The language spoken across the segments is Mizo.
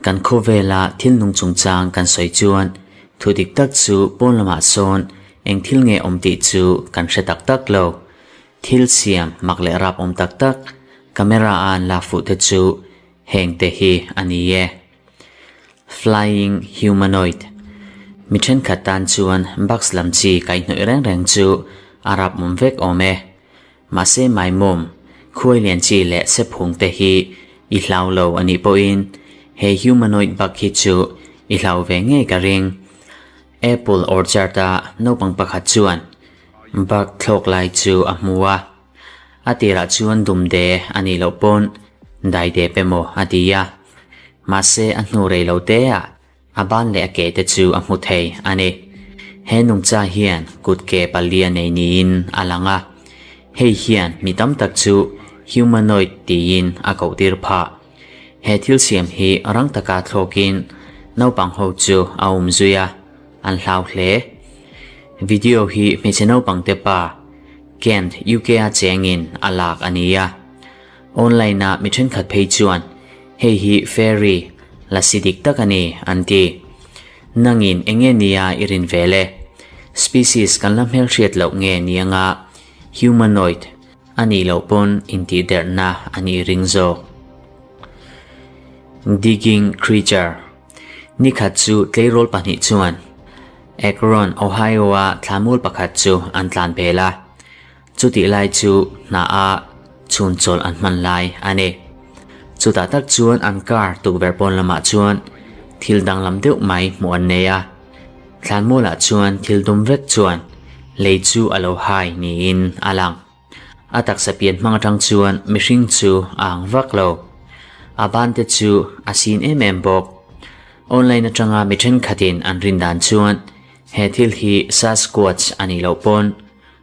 Kan khawvela thil nung chungchang kan sawi chuan thu dik tak chu pawn lamah sawn eng thil nge awm tih chu kan hre tak tak lo. Thil siam mak leh rap awm tak tak camera a an lak fuh te chu heng te hi a ni e. Flying humanoid Mi thenkhat tan chuan bugs lam chi kaihhnawih reng reng chu a rap awm vek awm e. Mahse maimawm, khuai lian chi leh sephung te hi i hlau lo a nih pawhin he humanoid bug hi chu i hlau ve ngei ka ring. Apple orchard a naupang pakhat chuan bug thlawk lai chu a hmu a, a tirah chuan dumde a nih loh pawn daidep emaw a ti a, mahse a hnu rei lo te ah A ban leh a ke te chu a hmu thei a ni. He nungcha hian kut ke pali a nei niin a lang a, hei hian mi tam tak chu humanoid tiin a koh tir phah. He thil siam hi rang taka thlawkin naupang ho chu a awm zui a, an hlau hle. Video hi hmeichhe naupang te pa Kent, UK a chengin a lak a ni a. Online a mi thenkhat phei chuan hei hi fairy lasi dik tak a ni an ti. Nangin enge nia i rin vel e? Species kan la hmelhriat loh nge ni anga humanoid a nih loh pawn intihderhna a nih ring zawk. Digging creature Nikhat chu tleirawl pahnih chuan Akron, Ohio-a thlamul pakhat chu an tlan vel a. Chutih lai chu hna a chhun chawlh an hman lai a ni. Chutah tak chuan an car tukverh pawn lamah chuan thil danglam deuh mai hmuh an nei a. Thlanmualah chuan thil dum vek chuan lei chu a lo hai niin a lang. A taksa pian hmang atang chuan mihring chu a ang vak lo. A ban te chu a sin em em bawk. Online atanga mi thenkhatin an rin dan chuan he thil hi Sasquatch a nih loh pawn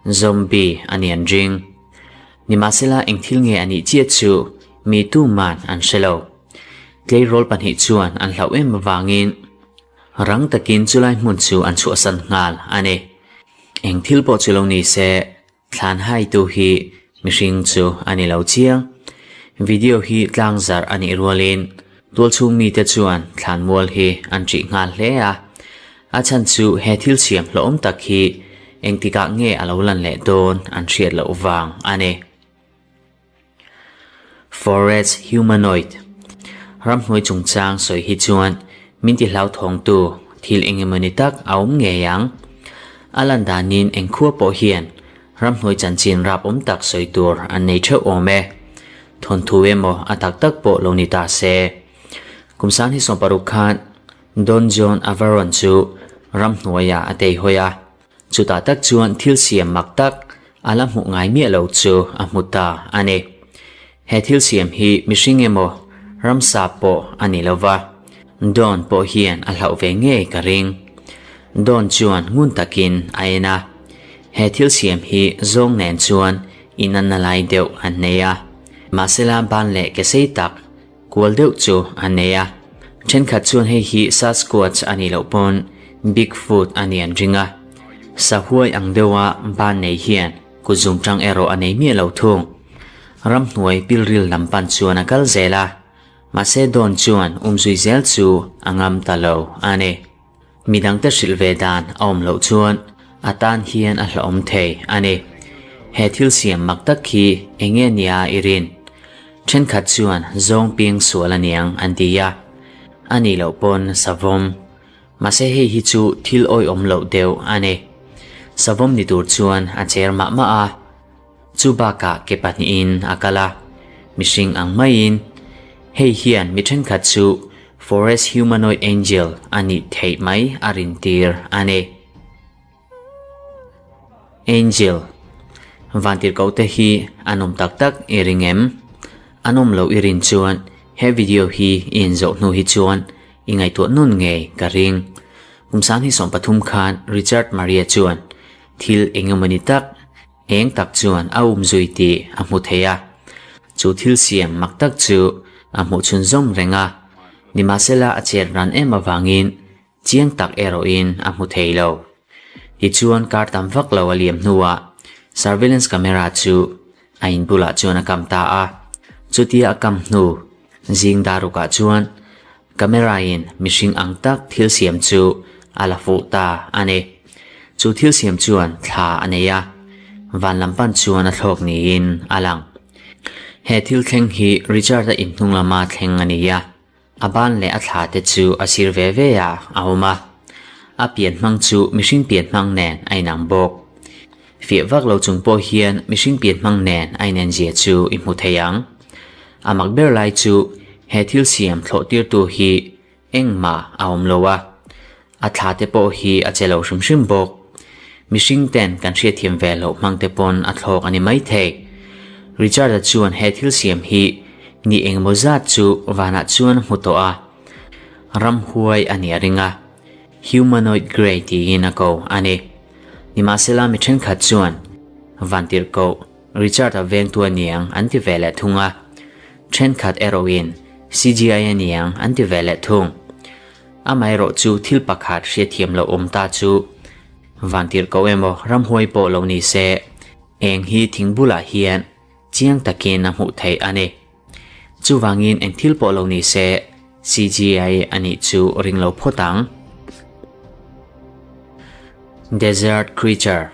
Zombie a ni an ring. Nimahsela eng thil nge a nih chiah chu mi tuman an hre lo. Tleirawl pahnih chuan an hlauh em avangin rang takin chulai hmun chu an chhuahsan nghal a ni. Eng thil pawh chu lo ni se, thlan haitu hi mihring chu a ni lo chiang. Video hi tlangzarh a nih rualin tualchhung mite chuan thlanmual hi an ṭih nghal hle a. A chhan chu he thil siam hlawhawm tak hi engtikah nge a lo lan leh dawn an hriat loh vang a ni. Forest humanoid Ramhnuai chungchang sawi hi chuan min ti hlauthawngtu thil engemawni tak a awm ngei ang. A lan danin engkhua pawh hian ramhnuai chanchin rap awm tak sawi tur an nei theuh awm e. Thawnthu emaw a tak tak pawh lo ni ta se. Kum sang hi 60 khan Don John Avaron chu ramhnuaiah a tei hawi a, chutah tak chuan thil siam mak tak a la hmuh ngai miah lo chu a hmu ta a ni. He thil siam hi mihring emaw ramsa pawh a ni lo va, Don pawh hian a hlauh ve ngei ka ring. Don chuan ngun takin a en a, he thil siam hi zawng nen chuan inanna lai deuh an nei a, mahsela ban leh ke sei tak Kual deuh chu a nei a, thenkhat chuan hei hi Sasquatch a nih loh pawn Bigfoot a nih an ring a. Sahuai ang deuha ban nei hian kut zum tang erawh a nei miah lo thung. Ramhnuai pilril lam pan chuan a kal zel a, mahse Dawn chuan umzui zel chu a ngam ta lo a ni. Midangte hrilh ve dan a awm loh chuan a tan hian a hlauhawm thei a ni. He thil siam mak tak khi eng nge nia i rin? Thenkhat chuan zawng piang sual a niang an ti a, a nih loh pawn savawm. Mahse hei hi chu thil awihawm loh deuh a ni. Savawm ni tur chuan a cher mah mah a, chu bakah ke pahnihin a kal a, mihring ang maiin. Hei hian mi thenkhat chu Forest Humanoid Angel a nih theih mai a rintir a ni. Angel, Vantirhkoh te hi an awm tak tak i ring em? An awm loh i rin chuan he video hi i inzawh hnu hi chuan i ngaihtuah nun ngei ka ring. Kum sang hi 13 khan Richard Maria chuan thil engemawni tak eng tak chuan a umzui tih a hmu thei a. Chu thil siam mak tak chu a hmuh chhunzawm reng a, nimahsela a chet ran em avangin Chiang tak erawhin a hmu thei lo. Tichuan kar tam vak lo a liam hnuah surveillance camera chu a in bulah chuan a kam ta a. Chutia a kam hnu zing darukah chuan camera in mihring ang tak thil siam chu a la fuh ta a ni. Chu thil siam chuan thla a nei a, van lam pan chuan a thlawk niin a lang. He thil thleng hi Richard-a inhnung lama thleng a ni a. A ban leh a thla te chu a sir ve ve a a awm a. A pian hmang chu mihring pian hmang nen a inang bawk. Fiah vak lo chung pawh hian mihring pian hmang nen a inen zia chu i hmu thei ang. A mak ber lai chu he thil siam thlawh tirtu hi engmah a awm lo a. A thla te pawh hi a che lo hrim hrim bawk. Mihring ten kan hriatthiam ve loh hmang te pawn a thlawk a ni mai thei. Richard-a chuan he thil siam hi ni engemaw zat chu vanah chuan a hmu tawh a, ramhuai a nih a ring a, humanoid grey tiin a ko a ni. Nimahsela mi thenkhat chuan vantirhkoh Richard-a vengtu a niang an ti ve leh thung a, thenkhat erawhin CGI a niang an ti ve leh thung. Amaherawh chu thil pakhat hriatthiam loh awm ta chu vantirhkoh emaw ramhuai pawh lo ni se, eng hi thing bulah hian chiang takin a hmuh theih a ni. Chuvangin eng thil pawh lo ni se, CGI a nih chu ring lo phawt ang. Desert Creature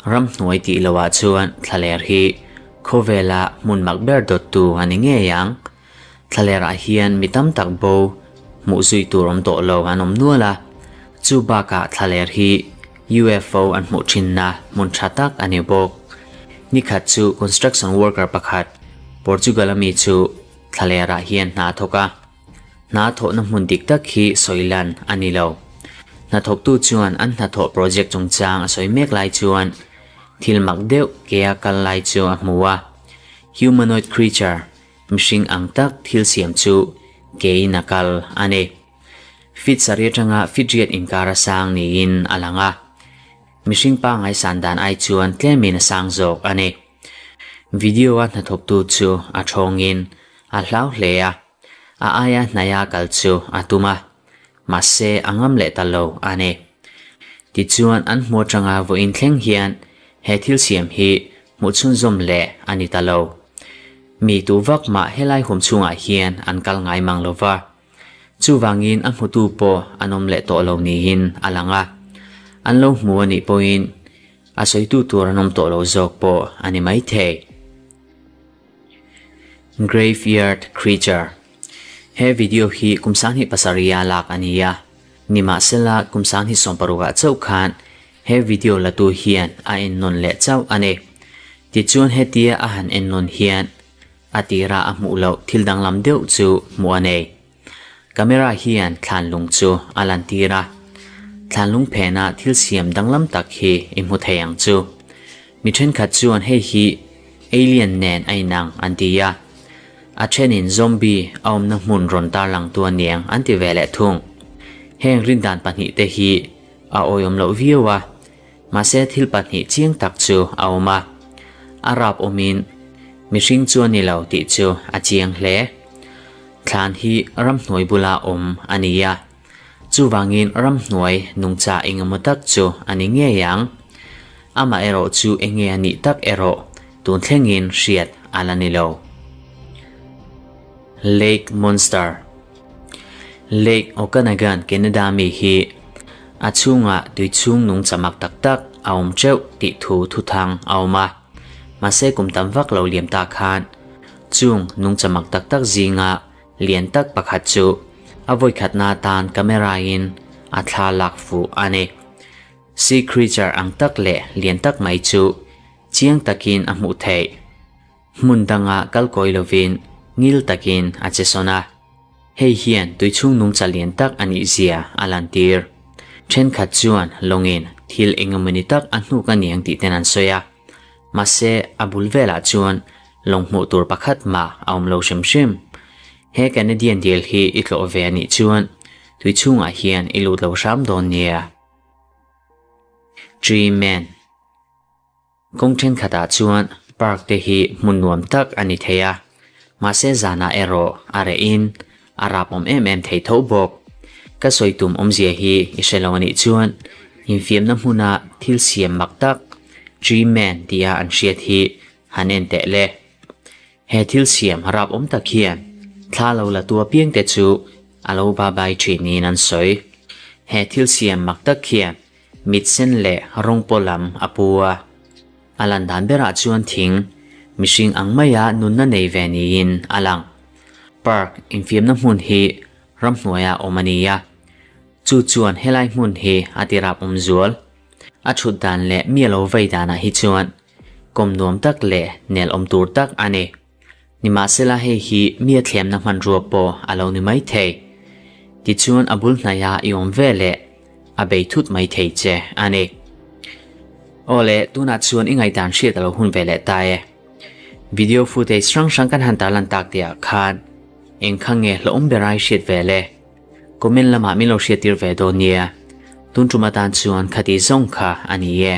Ramhnuai tih loah chuan thlaler hi khawvela hmun mak ber dawttu a ni ngei ang. Thlalerah hian mi tam tak bo hmuh zui tur awm tawh lo an awm nual a, chu bakah thlaler hi UFO an hmuh thinna hmun tha tak a ni bawk. Nikhat chu construction worker pakhat Portugal a mi chu thlalerah hian hna a thawk a, hna thawhna hmun dik tak hi sawi lan a ni lo. Hnathawktu chuan an hnathawh project chungchang a sawi mek lai chuan thil mak deuh kea kal lai chu a hmu a, humanoid creature Mihring ang tak thil siam chu keiin a kal a ni. Feet sarih atanga feet riat inkar a sang niin a lang a. Mihring pangngai san dan ai chuan tlemin a sang zawk a ni. Video-a hnathawktu chu a thawngin a hlau hle a, a aia hnaia kal chu a tum a, mahse a ngam leh ta lo a ni. Tichuan an hmu atanga vawiin thleng hian he thil siam hi hmuh chhunzawm leh a ni ta lo. Mi tu vak mah helai hum chhungah hian an kal ngai mang lo va. Chuvangin a hmutu pawh an awm leh tawh lo niin a lang a. An lo hmu a nih pawhin a sawitu tur an awm tawh lo zawk pawh a ni maithei. Graveyard Creature He video hi kum 27 a lak a ni a, nimahsela kum 26 ah chauh khan he video latu hian a ennawn leh chauh a ni. Tichuan hetia a han ennawn hian a tira a hmuh loh thil danglam deuh chu hmuh a nei. Camera hian thlanlung chu a lantir a, thlanlung phena thil siam danglam tak hi i hmu thei ang chu. Mi thenkhat chuan hei hi alien nen a inang an ti a, a thenin zombie a awmna hmun rawn tarlangtu a niang an ti ve leh thung. Heng rindan pahnihte hi a awihawm loh viau a, mahse thil pahnih chiang tak chu a awm a, a rap awmin mihring chu a ni lo tih chu a chiang hle. Thlan hi ramhnuai bula awm a ni a, chuvangin ramhnuai nungcha engemaw tak chu a ni ngei ang. Amaherawh chu enge a nih tak erawh tun thlengin hriat a la ni lo. Lake Monster Lake Okanagan, Canada mi hi a chhungah tui chhung nung chamak tak tak a awm teuh tih thu thuthang a awm a. Mahse kum tam vak lo liam ta khan chung nung chamak tak tak zinga lian tak pakhat chu a vawikhatna atan camera in a thla lak fuh a ni. Sea creature ang tak leh lian tak mai chu chiang takin a hmuh theih. Hmun danga kal kawi lovin ngil takin a che sawn a. Hei hian tui chhung nungcha lian tak a nih zia a lantir. Thenkhat chuan lawngin thil engemawni tak a hnuk a niang tih ten an sawi a. Mahse, a bul velah chuan lawng hmuh tur pakhat mah a awm lo hrim hrim. He Canadian dil hi i tlawh ve a nih chuan tui chhungah hian i lut lo hram dawn nia. Tree Man. Kawng thenkhatah chuan park te hi hmun nuam tak a ni thei a, mahse zanah erawh a rehin a rapawm em em thei tho bawk. Ka sawi tum awmzia hi i hre lo a nih chuan infiamna hmuna thil siam mak tak Tree Man tia an hriat hi han en teh le. He thil siam rap awm tak hian thla lo la tu apiangte chu a lo ba bai thin niin an sawi. He thil siam mak tak hian mit sen leh rawng paw lam a pu a. A lan dan berah chuan thing, mihring ang maia nunna nei ve niin a lang. Park infiamna hmun hi ramhnuaia awm a ni a. Chu chuan helai hmun hi a ti rap awm zual. A thut dan leh mi a lo vei danah hi chuan kawm nuam tak leh nel awm tur tak a ni. Nimahsela hei hi mi a thlemna hmanrua pawh a lo ni mai thei. Tichuan a bul hnaia i awm ve leh a bei thut mai thei che a ni. Aw le, tunah chuan i ngaihdan hriat a lo hun ve leh ta e. Video footage hrang hrang kan han tarlan tak tihah khan eng kha nge hlauhawm bera i hriat ve le? Comment lamah min lo hriattir ve dawn nia. Tun tum atan chuan khati zawng kha a ni e.